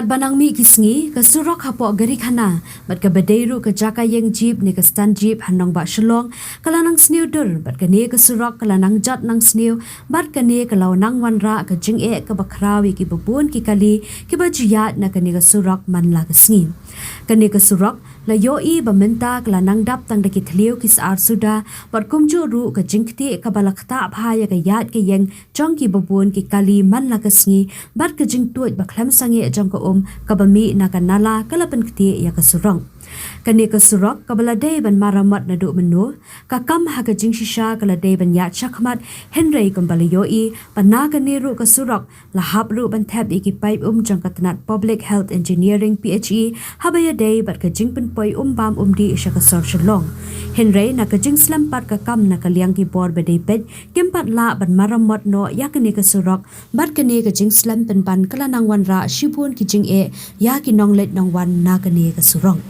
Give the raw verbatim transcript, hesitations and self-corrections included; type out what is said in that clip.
Ba nang mih ki sngi, ka surok hapoh Garikhana bad kaba dei ruh ka jaka ïeng jeep ne ka stand jeep ha nongbah Shillong ka la nang sniew dur, bad kane ka surok ka la nang jot nang sniew, bad kane ka la nang wanrah ka jingeh kaba khraw ïa kiba bun ki kali kiba ju ïaid na kane ka surok man la ka sngi. Kane ka surok la ïohi ba mynta ka la nang dap tang da ki thliew ki sar suda, bad kumjuh ruh ka jingktieh kaba la ktah bha ïa ka ïaid ka ïeng jong kiba bun ki kali man la ka sngi, bad ka jingtuid ba khlem sangeh jong ka um kaba mih na ka nala ka la pynktieh ïa ka surok. Kane ka surok kaba la dei ban maramot naduh mynno, ka kam ha ka jingshisha ka la dei ban ïaid shakhmat, hynrei kumba la ïohi ba na kane ruh ka surok la hap ruh ban thep ïa ki paip um jong ka tnat Public Health Engineering, P H E, haba ïadei bad ka jingpynpoi um bam um dih sha ka sor Shillong. Hynrei na ka jingslem pat ka kam na ka liang ki bor ba dei peit, kim pat lah ban maramot noh ïa kane ka surok, bad kane ka jingslem pynban ka la nang wanrah shibun ki jingeh ïa ki nongleit nongwan na kane ka surok.